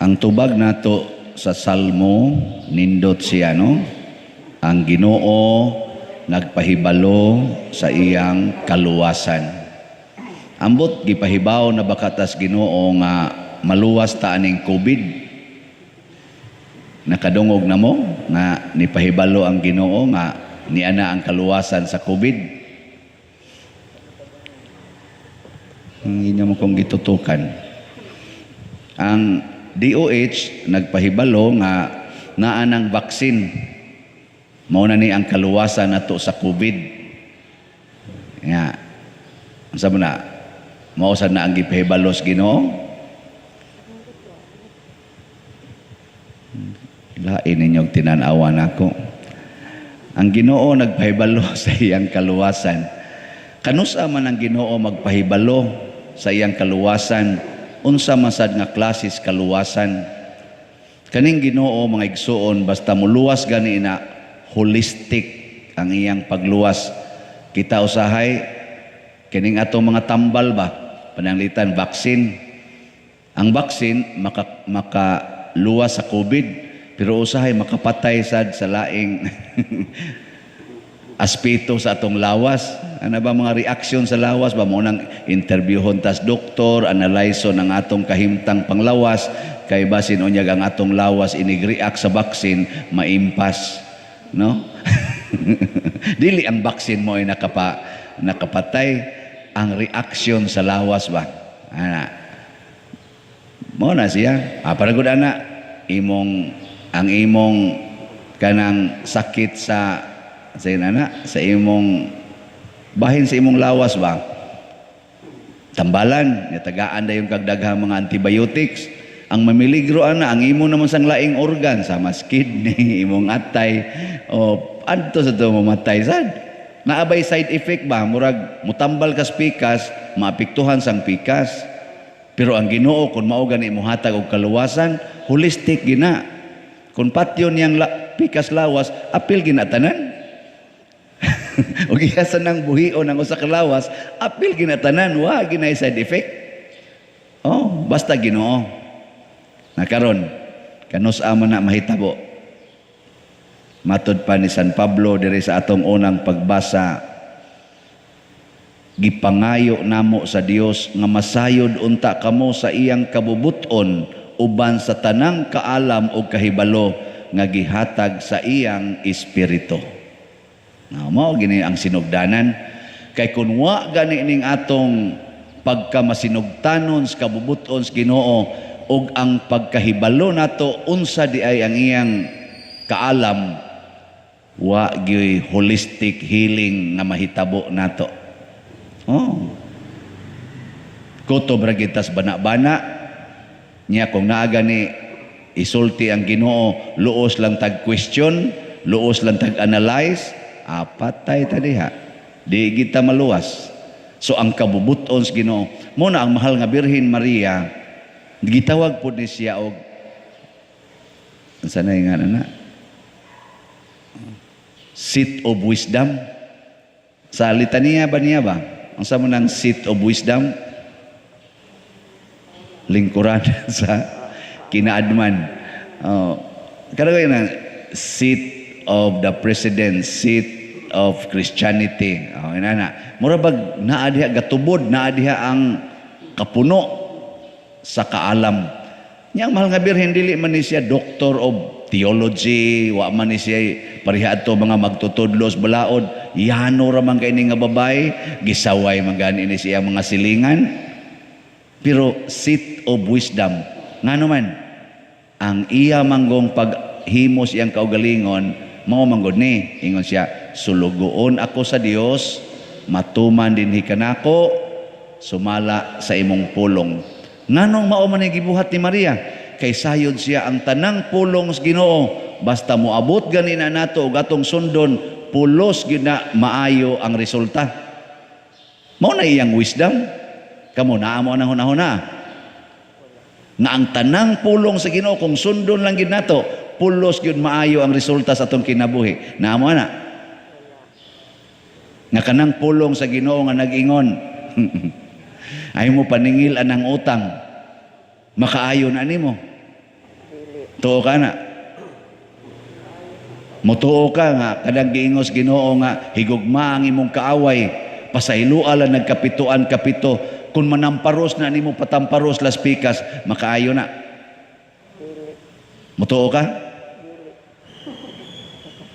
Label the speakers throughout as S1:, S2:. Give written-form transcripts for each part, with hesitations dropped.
S1: Ang tubag nato sa Salmo, nindot siya, no? Ang Ginoo nagpahibalo sa iyang kaluwasan. Ambot gipahibaw na bakatas Ginoo nga maluwas ta aning COVID. Nakadungog na mo nga nipahibalo ang Ginoo nga niana ang kaluwasan sa COVID. Ang inyo mo kong gitutukan. Ang DOH nagpahibalo nga naa ng vaccine. Mao na ni ang kaluwasan nato sa COVID. Nga unsa man na? Mao sad na ang gipahibalo sa Ginoo? Lain ninyong tinan-awan nako. Ang Ginoo nagpahibalo sa iyang kaluwasan. Kanusa man ang Ginoo magpahibalo sa iyang kaluwasan, unsa man sad nga klases kaluwasan? Kaning Ginoo, mga igsuon, basta muluwas gani na holistic ang iyang pagluwas. Kita usahay kining atong mga tambal ba, pananglitan vaccine. Ang vaccine makaluwas sa COVID, pero usahay makapatay sad sa laing aspeto sa atong lawas. Ano ba mga reaksyon sa lawas ba? Mo nang interviewhon tas doktor, analyze ang atong kahimtang panglawas, kay basin unyag ang atong lawas inig-react sa vaccine, maimpas, no? Dili ang vaccine mo ay nakapatay, ang reaksyon sa lawas ba? Ana. Mo na siya. Ah, para gud ana imong ang imong kanang sakit sa inana, sa imong bahin sa imong lawas ba? Tambalan, nitagaan dayon kag daghang mga antibiotics. Ang mamiligro ana ang imo naman sang laing organ sa mas kidney, imong atay o adto sa to mamatay sad. Naabay side effect ba? Murag mutambal kas pikas, maapektuhan sang pikas. Pero ang Ginoo kung mao gani mohatag og kaluwasan, holistic gina. Kung patyon niyang pikas lawas, apil gina tanan. Og iya nang buhion ang usa ka lawas, apil gina tanan, wa ginay side effect. Oh, basta Ginoo. Na karon, kanus-a man na mahitabo? Matod pa ni San Pablo diri sa atong unang pagbasa, gipangayo namo sa Dios nga masayod unta kamo sa iyang kabubuton uban sa tanang kaalam ug kahibalo nga gihatag sa iyang espiritu. Na mao gini ang sinugdanan, kay kun wa gani ning atong pagkamasinugtanon sa kabubuton sa Ginoo ug ang pagkahibalo nato unsa di ay ang iyang kaalam, wa gyoy holistic healing nga mahitabo nato. Oh. Kutob ra gitas bana-bana niya kung naa gani isulti ang Ginoo, luos lang tag question, luos lang tag analyze, patay ta diha. Di kita maluwas. So ang kabubuton sa Ginoo, mo na ang mahal nga Birhen Maria, gitawag pud ni siya og unsa na nga na? Seat of wisdom. Sa litaniya ba niya ba? Unsa mo nang seat of wisdom? Lingkuran sa kinaadman. Oh, kada na seat of the president, seat of Christianity. Oh, inana. Mura bag naa diha gatubod, naa diha ang kapuno sa kaalam. Nya ang mahal nga Birhen, dili man ni siya doctor of theology, wa man ni siya pareha adto mga magtutudlos balaod. Yano ra man kay ni nga babae, gisaway man gani ni siya mga silingan. Pero seat of wisdom. Ngano man ang iya manggong paghimos iyang kaugalingon, mao manggod ni ingon siya, "Sulugoon ako sa Dios, matuman dinhi kanako sumala sa imong pulong." Nganong mao man ni gibuhat ni Maria? Kay sayod siya ang tanang pulong sa Ginoo, basta moabot gani na nato ug atong sundon, pulos gyud na maayo ang resulta. Mao na iyang wisdom. Kamo naa mo nang hunahuna nga ang tanang pulong sa Ginoo kung sundon lang gid nato, pulos gyud maayo ang resulta sa atong kinabuhi? Naa mo ana nga kanang pulong sa Ginoo nga nag-ingon ay mo paningil anang utang, makaayo na nimo? Tuo ka na? Mutuo ka nga kadang giingos Ginoo nga higugma ang imong kaaway, pasayloa lang nagkapituan kapito, kung manamparos na nimo patamparos las pikas, makaayo na? Mutuo ka?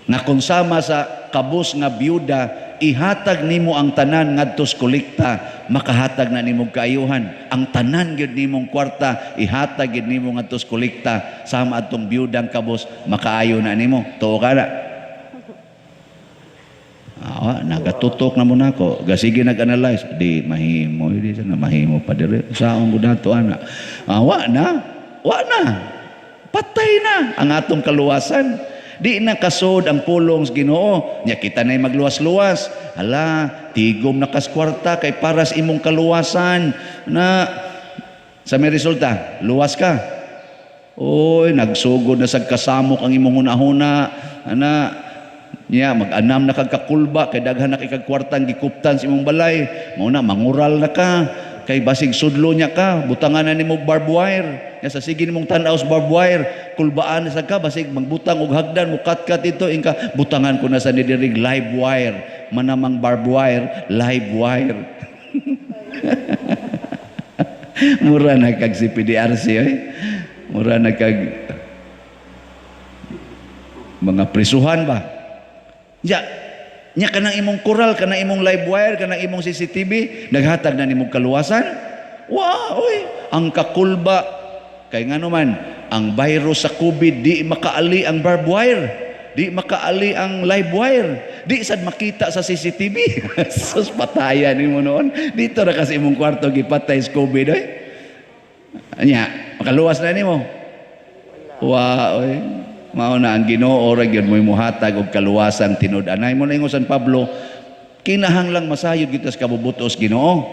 S1: Nga kung sama sa kabus nga byuda, ihatag nimo ang tanan ngadto sa kolekta, makahatag na nimong kaayuhan? Ang tanan gyud nimong kwarta, ihatag gyud nimo ngadto sa kolekta sama atong byudang kabus, makaayo na nimo? Tuo ka na? Ah, nagatutok na mo nako. Gasige nag-analyze. Di mahimo, di sana mahimo pa dire. Saon ko dato ana? Ah, wa na. Wa na. Patay na ang atong kaluwasan. Di na kasod ang pulong sa Ginoo. Nya kita na'y magluwas-luwas. Hala, tigom na kas kwarta kay para sa imong kaluwasan. Na sa may resulta, luwas ka. Oy, nagsugod na sa kasamok ang imong hunahuna. Ana, niya mag-anam na kag kakulba kay daghan na kay kag kwartang gikuptan sa imong balay. Mao na mangural na ka kay basig sudlo niya ka, butangan na nimo barbed wire. Nya sa sige nimong tan-aw sa barbed wire, kulbaan na sad ka, basig magbutang og hagdan, mukatkat ito ingka butangan ko na sa nidirig live wire, manamang barbed wire, live wire. Mura na kag si PDRC oy. Mura na kag mga prisuhan ba? Ya, nya kanang imong koral, kanang imong live wire, kanang imong CCTV, naghatag na nimong kaluwasan? Wa, oy, ang kakulba kay ngano man ang virus sa COVID, di makaali ang barbed wire, di makaali ang live wire, di sad makita sa CCTV. Sus, patayan nimo noon. Dito ra kasi imong kwarto gipatay sa COVID oy. Anya, makaluwas na nimo? Wa, oy. Mao na ang Ginoo ra gyud mo'y muhatag og kaluwasan tinud-anay. Mo na ingon San Pablo, kinahanglang masayod kita sa kabubutos Ginoo.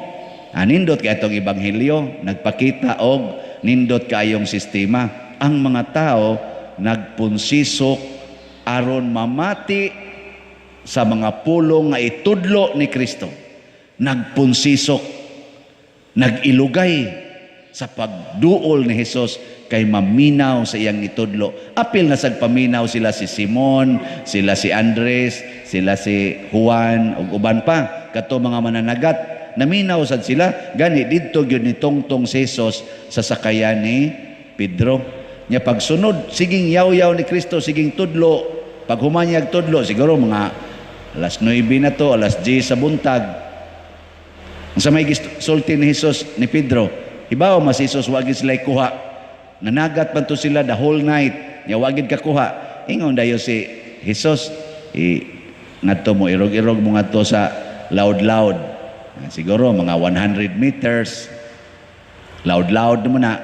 S1: Ah, nindot kay atong ebanghelyo, nagpakita og nindot kayong sistema. Ang mga tao nagpunsisok aron mamati sa mga pulong nga itudlo ni Kristo. Nagpunsisok, nag-ilugay sa pagduol ni Hesus kay maminaw sa iyang itudlo. Apil na sad paminaw sila si Simon, sila si Andres, sila si Juan ug uban pa kato mga mananagat. Naminaw sad sila, gani didto gyud ni tungtong si Hesus sa sakayan ni Pedro. Nya pagsunod, siging yaw-yaw ni Kristo, siging tudlo, pag humanyag tudlo, siguro mga alas 9 na to, alas 10 sa buntag. Sa may sulti ni Hesus ni Pedro, hibaw mas Jesus wa gid sila kuha. Nanagat man to sila the whole night. Nya wa gid kakuha. Ingon dayo si Jesus, i ngadto mo irog-irog mo ngadto sa loud-loud. Siguro mga 100 meters. Loud-loud mo na.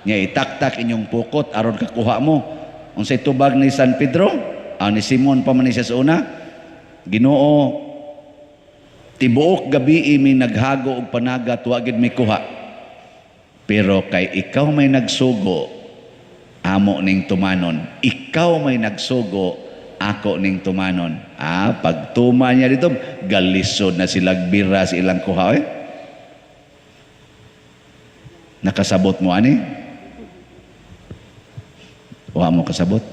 S1: Nya itaktak inyong pukot aron kakuha mo. Unsay tubag ni San Pedro? Ah, ni Simon pa man ni siya sa una. Ginoo, tibuok gabi mi naghago og panagat, wa gid mi kuha. Pero kay ikaw may nagsugo, amo ning tumanon. Ikaw may nagsugo, ako ning tumanon. Ah, pagtuma niya dito, galisod na sila bira sa ilang kuha. Eh? Nakasabot mo ani? Wa mo kasabot?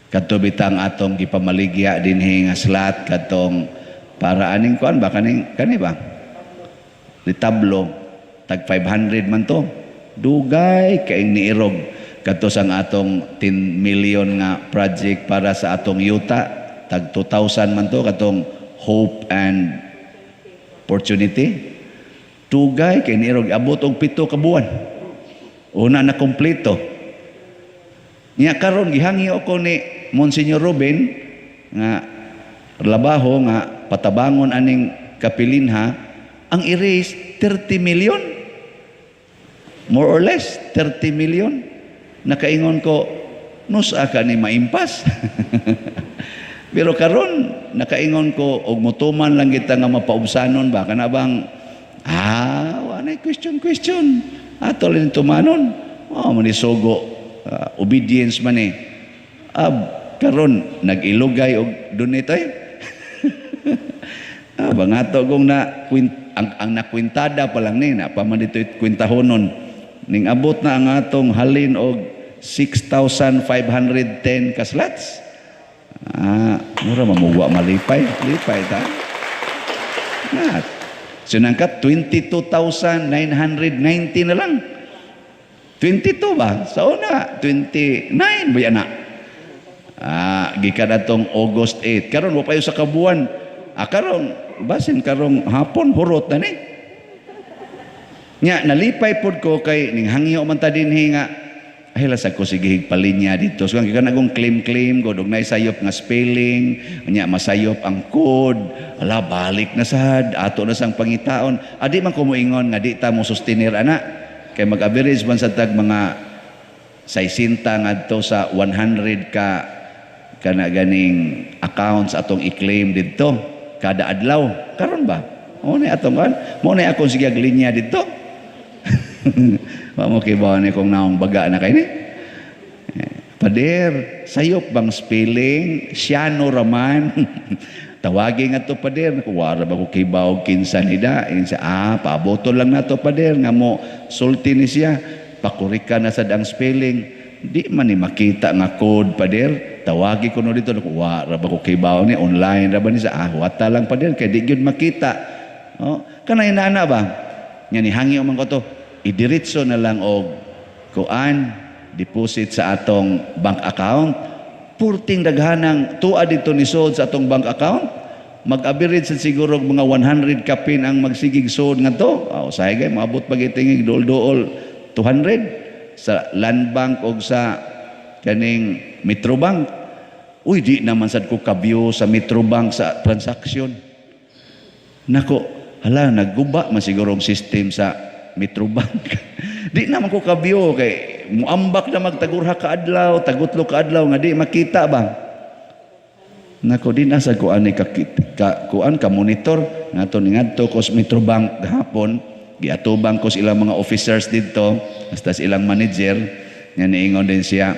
S1: Kadto bitang atong gipamaligya dinhi nga slot kadtong para aning kuan ba, kaning kani ba? Retablo tag 500 man to. Dugay kaing niirog kadto sang atong 10 million nga project para sa atong yuta, tag 2,000 man to katong Hope and Opportunity. Dugay kay niirog, abot og 7 ka buwan. Una na kompleto. Nya karon gihangyo ko ni Monsignor Ruben nga labaho nga patabangon aning kapilinha, ang i-raise 30 million. More or less 30 million. Nakaingon ko, nusa ka ni maimpas. Pero karon nakaingon ko og mutuman lang kita nga mapaubsanon ba, kana bang wa na question question. Ato lang tumanon. Oh, man sugo, obedience man eh. Ah, karon nag-ilugay og donate ay. Ah, bangato kong na ang nakwintada pa lang ni na pa man dito kwintahonon ning abot na ang atong halin og 6,510 ka slots. Ah, mura mamugwa malipay. Lipay ta. Na. Sinangkat 22,990 na lang. 22 ba? Sa una, 29 ba yan na? Ah, gikan atong August 8. Karon wa pa sa kabuan. Ah, karon basin karong hapon hurot na ni. Nya nalipay pod ko kay ning hangyo man ta dinhi nga ay lasag ko sige palinya dito. So gikan akong claim-claim ko og sayop nga spelling, nya masayop ang code. Ala, balik na sad ato na sang pangitaon. Adi man ko moingon nga di ta mo sustenir ana kay mag-average man sa tag mga 60 ngadto sa 100 ka kana ganing accounts atong i-claim didto kada adlaw. Karon ba mo na atong kan mo na akong sige linya didto. Wa mo kibaw ni kung naong baga na kay ni. Eh, pader, sayop bang spelling? Siano raman. Tawagi nga to, pader. Naku, wara ba ko kibaw kinsa nida? Ingon siya, ah, paaboto lang nato, pader, nga mo sulti ni siya. Pakurika na sad ang spelling. Di man ni makita nga code, pader. Tawagi ko no dito. Naku, wara ba ko kibaw ni? Online ra ba ni siya? Ah, wata lang, pader, kay di gyud makita. Oh, kanay nana ba? Nya ni hangyo man ko to. Idiretso na lang og kuan deposit sa atong bank account. Purting daghanang tuwa dito ni sod sa atong bank account. Mag-average sa siguro og mga 100 kapin ang magsigig sod ngadto. Oh, sahay gay maabot pag itingig dool-dool 200 sa Land Bank og sa kaning Metrobank. Uy, di naman sad ko kabyo sa Metrobank sa transaction. Nako, hala, nagguba man siguro ang system sa Metrobank. Di naman ko kabyo kay muambak na magtagurha ka adlaw, tagutlo ka adlaw nga di makita ba. Nako, di na sa kuan ni ka, ka kuan ka monitor ngato ni ngadto ko sa Metrobank gahapon, giatubang ko sa ilang mga officers didto, hasta sa ilang manager nga niingon din siya,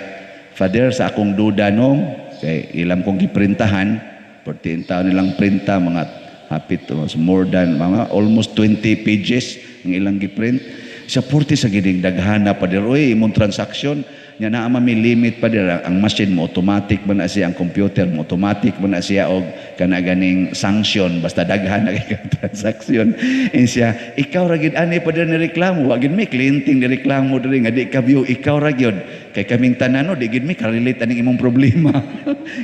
S1: "Father, sa akong duda no, kay ilang kong giprintahan, 14 taon nilang printa, mga hapit more than mga almost 20 pages ang ilang giprint sa purti sa gining daghana, pader, oy, imong transaction." Nya naa man may limit pa dir ang machine mo, automatic man na siya, ang computer mo automatic man na siya og kana ganing sanction basta daghan na kay transaction. In siya, "Ikaw ra gid ani, pader, ni reklamo. Wa gid mi kliyenteng ni reklamo diri nga di ka view. Ikaw ra gyud kay kaming tanan no di gid mi ka-relate aning imong problema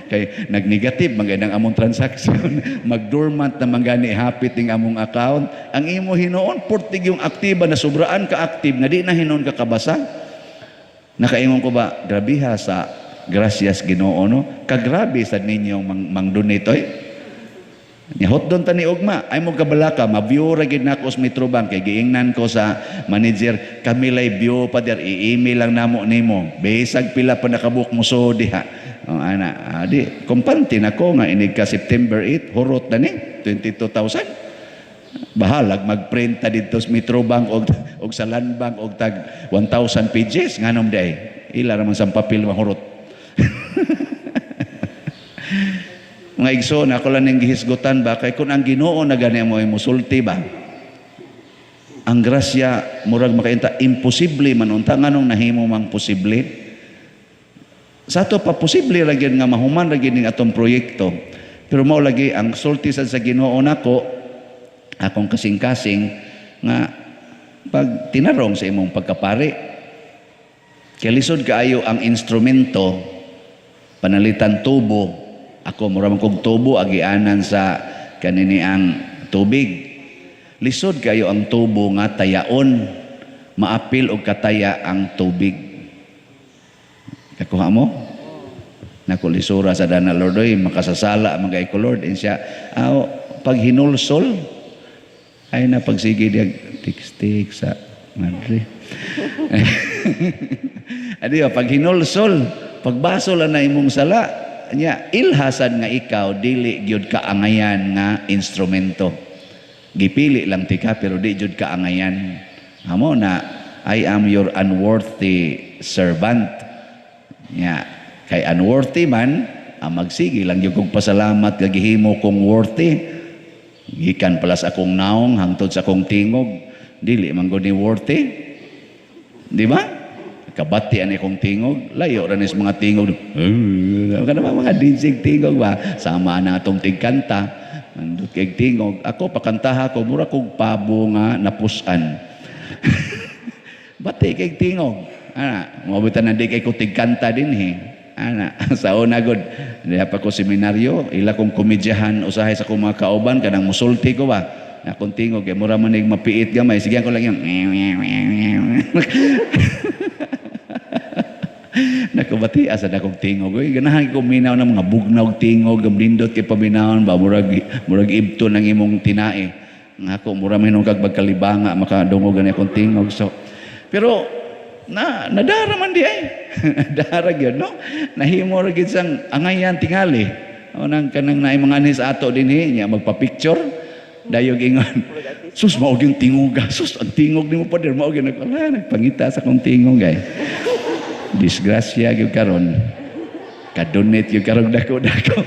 S1: kay nagnegative man gani ang among transaction, magdormant na man gani hapit ning among account. Ang imo hinuon purtig yung aktiba na sobraan ka active nga di na hinuon ka kabasa." Nakaingon ko ba, grabiha sa gracias Ginoo no? Kagrabe sa ninyong mang donate oy. Nya hotdon ta ni ugma, ay mo kabalaka, ma-view ra gid nako sa Metrobank kay giingnan ko sa manager, "Kami lay view, pader, i-email lang namo nimo. Bisag pila pa nakabuk mo so diha." Oh, ana, adi kumpante nako nga inig ka September 8 hurot na ni 22,000. Bahalag magprinta dito sa Metrobank og sa Land Bank og tag 1,000 pages, nganom day ila ra man sa papel mahurot. Mga igsoon, ako lang ning gihisgutan ba kay kung ang Ginoo na gani mo ay musulti ba, ang grasya murag makainta imposible man unta, nganong nahimo mang posible? Sa ato pa posible ra gyud nga mahuman ra gyud ning atong proyekto, pero mao lagi ang sulti sad sa Ginoo nako, akong kasing-kasing nga pag tinarong sa imong pagkapari kay lisod kaayo ang instrumento panalitan tubo. Ako mura man kog tubo agianan sa kanini ang tubig. Lisod kayo ang tubo nga tayaon, maapil og kataya ang tubig. Kakuha mo? Naku, lisura sa dana, Lord oy, makasasala man kay ko, Lord. Insya, aw, pag hinulsol ay na pagsige diag tik sa madre. Adi ba, pag hinulsol, pagbasol na imong sala, nya ilhasan nga ikaw dili gyud kaangayan nga instrumento. Gipili lang tika pero di jud kaangayan. Amo na I am your unworthy servant. Nya kay unworthy man, ang magsige lang gyud kong pasalamat nga gihimo kong worthy. Gikan pala sa akong naong hangtod sa akong tingog, dili man gud ni worthy. Di ba? Kabati ani akong tingog, layo ra ni sa mga tingog. Kana mga DJ tingog ba? Sama na atong tigkanta. Nindot kay tingog. Ako pakantaha ko mura kog pabo nga napusan. Bati kay tingog. Ana, moabutan na di kay ko tigkanta dinhi. Ana, sa una gud, diha pa ko seminaryo, ila kong komedyahan usahay sa akong mga kauban kanang musulti ko ba. Akong tingog kay mura man nig mapiit gamay, sige ko lang yung Nakabati asa na akong tingog. Uy, ganahan ko minaw ng mga bugnaw tingog, gamlindot kay paminawon ba murag ibto ng imong tinae. Nga ako mura man kag magkalibanga makadungog gani akong tingog. So pero na nadara man di ay. Nadara gyud, no? Nahimo ra gyud sang angayan tingali. O nang kanang naay mga anis ato dinhi nya magpa-picture dayog ingon. Sus, mao gyud tingoga. Sus, ang tingog nimo, pader, mao gyud nagpangita sa akong tingog ay. Disgrasya gyud karon. Kadunit gyud karon dako-dako.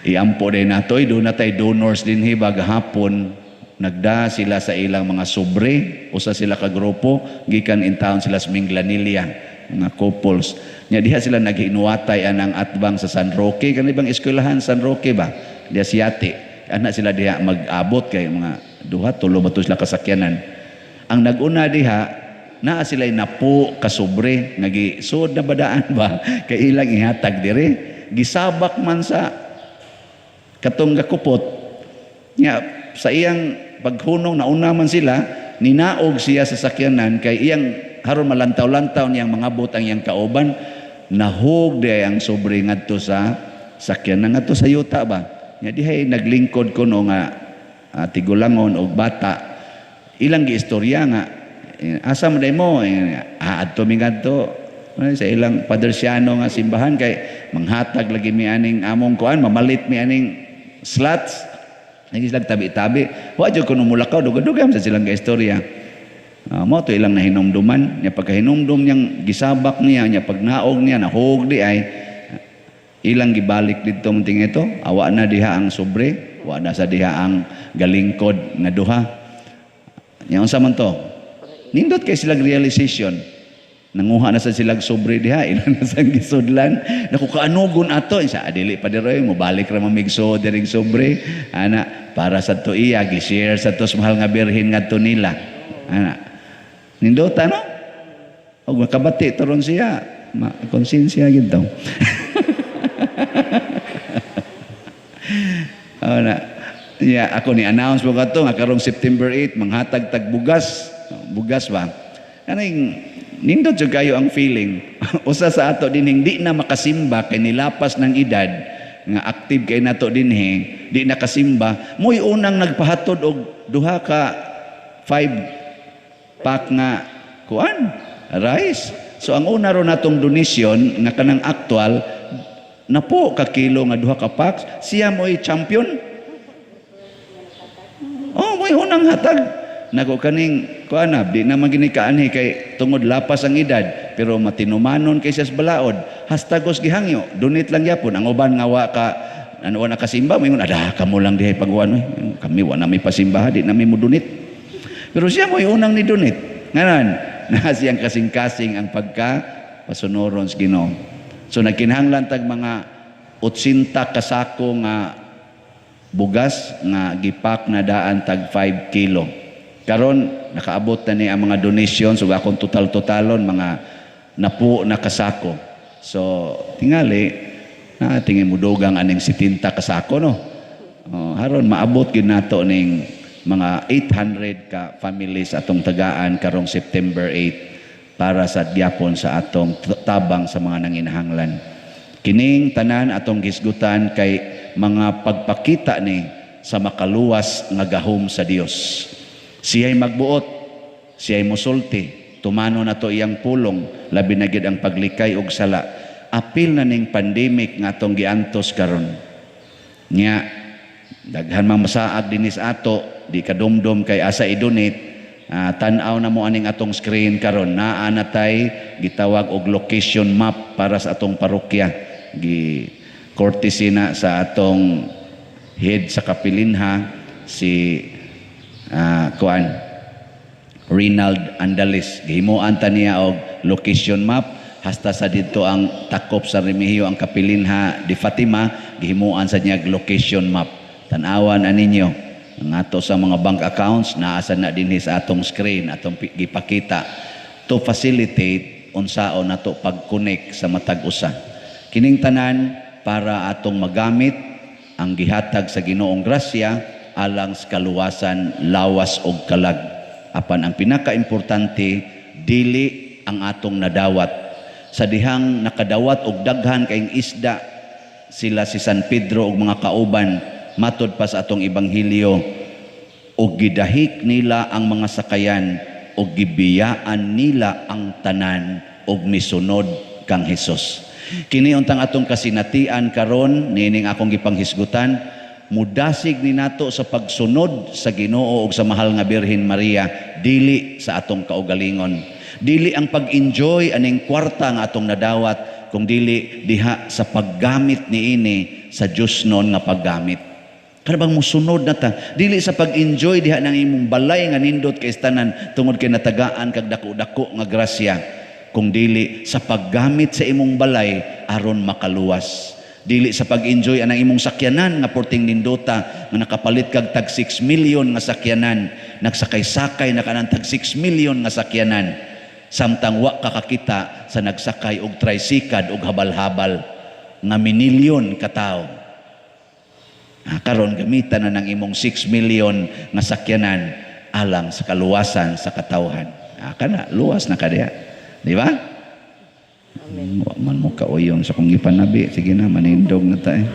S1: Iampo din nato, doon na tay donors dinhi ba gahapon nagda sila sa ilang mga sobre, usa sila ka grupo, gikan in town sila sa Minglanilla, mga couples. Nya diha sila naghinuwatay anang atbang sa San Roque, kani bang eskwelahan San Roque ba? Diha siyati. Ana sila diha mag-abot kay mga duha tulo ba to sila kasakyanan. Ang nag-una diha naa sila napo kasobre nga gisud na badaan ba kay ilang ihatag dire, gisabak man sa katong gakupot nya sa iyang paghunong nauna man sila, ninaog siya sa sakyanan kay iyang haron malantaw-lantaw niyang mangabot ang iyang kauban, nahug di ang sobre ngadto sa sakyanan ngadto sa yuta ba nya dihay naglingkod kuno nga tigulangon og bata, ilang giistorya nga asa man day mo, adto mi ngadto sa ilang Padersiano nga simbahan kay manghatag lagi mi aning among kuan, mamalit mi aning slots lagi silang tabi-tabi, wa jud kuno mulakaw, dugay-dugay sa silang istorya. Mo to ilang nahinumduman nya, pagkahinumdum niyang gisabak niya nya pagnaog niya nahug di ay ilang gibalik didto munting ito, awa na diha ang sobre, wa na sa diha ang galingkod nga duha nya. Unsa man to, nindot kay silang realization, nanguha na sa silang sobre diha, ilan na sang gisudlan, naku kaanugon ato sa dili pa diroy mobalik ra mamigso diring sobre ana para sa to iya gi-share sa to sa mahal nga birhen ngadto nila ana. Nindota, no? Og makabati turon siya, ma konsensya gid to. Oh, na. Yeah, ako ni announce mo kato nga karong September 8 manghatag tag bugas. Bugas ba? Kaning nindot jud kayo ang feeling. Usa sa ato dinhing di na makasimba kay nilapas ng edad nga active kay nato dinhi, di nakasimba, mo'y unang nagpahatod og duha ka 5 pack nga kuan rice. So ang una ro natong donation nga kanang actual napo ka kilo nga duha ka packs, siya mo'y champion. Oh, mo'y unang hatag. Nako kaning kuan na di naman gini kaanhi kay tungod lapas ang edad, pero matinumanon kay siya sa balaod. Hastagos gihangyo, donate lang gyapon ang uban nga wa ka ano wa nakasimba, moingon ada kamo lang dihay pagkuan oy. Kami wa na mi pasimbaha, di na mi mo donate. Pero siya mo'y unang ni donate. Nganan, na siyang kasing-kasing ang pagka pasunoron sa Ginoo. So nagkinahanglan tag mga 80 kasako nga bugas nga gipak na daan tag 5 kilo. Karon nakaabot na ni ang mga donation, so akong total-totalon mga napo na kasako. So tingali na tingin mo dugang aning 70 kasako, no. Oh, haron maabot gyud nato ning mga 800 ka families atong tagaan karong September 8 para sa gyapon sa atong tabang sa mga nanginahanglan. Kining tanan atong gisgutan kay mga pagpakita ni sa makaluwas nga gahom sa Dios. Siya'y magbuot, siya'y musulti, tumano na to iyang pulong, labi na gyud ang paglikay og sala. Apil na ning pandemic nga atong giantos karon. Nya daghan mang masaag dinis ato, di kadumdum kay asa i-donate. Tan-aw na mo aning atong screen karon, naa na tay gitawag og location map para sa atong parokya. Gi courtesy na sa atong head sa Kapilinha si kuan Rinald Andalis. Gihimuan ta niya og location map hasta sa didto ang takop sa Remigio, ang Kapilinha di Fatima, gihimuan sa niya location map. Tan-awan aninyo ang ato sa mga bank accounts, naa sa na dinhi sa atong screen, atong gipakita to facilitate unsaon nato pag-connect sa matag usa. Kining tanan para atong magamit ang gihatag sa Ginoong grasya alang sa kaluwasan lawas og kalag. Apan ang pinakaimportante, dili ang atong nadawat. Sa dihang nakadawat og daghan kaayong isda sila, si San Pedro ug mga kauban, matod pa sa atong ebanghelyo, og gidahik nila ang mga sakayan og gibiyaan nila ang tanan og misunod kang Hesus. Kini untang atong kasinatian karon niining akong gipanghisgutan, mudasig ni nato sa pagsunod sa Ginoo ug sa mahal nga Birhen Maria, dili sa atong kaugalingon, dili ang pag-enjoy aning kwarta nga atong nadawat, kung dili diha sa paggamit niini sa Diyosnon nga paggamit. Kana bang musunod na ta, dili sa pag-enjoy diha ng imong balay nga nindot kay tanan tungod kay natagaan kag dako-dako nga grasya, kung dili sa paggamit sa imong balay aron makaluwas. Dili sa pag-enjoy anang imong sakyanan nga porting nindota, nga nakapalit kag tag 6 million nga sakyanan, nagsakay-sakay na kanang tag 6 million nga sakyanan, samtang wa ka kakita sa nagsakay og trisikad og habal-habal nga minilyon ka tawo. Ah, karon gamitan na ng imong 6 million nga sakyanan alang sa kaluwasan sa katawhan. Ah, kana luwas na ka diha. Di ba?
S2: Amen.
S1: Wa man mo kauyon sa kong gipanabi. Sige na, manindog na ta eh.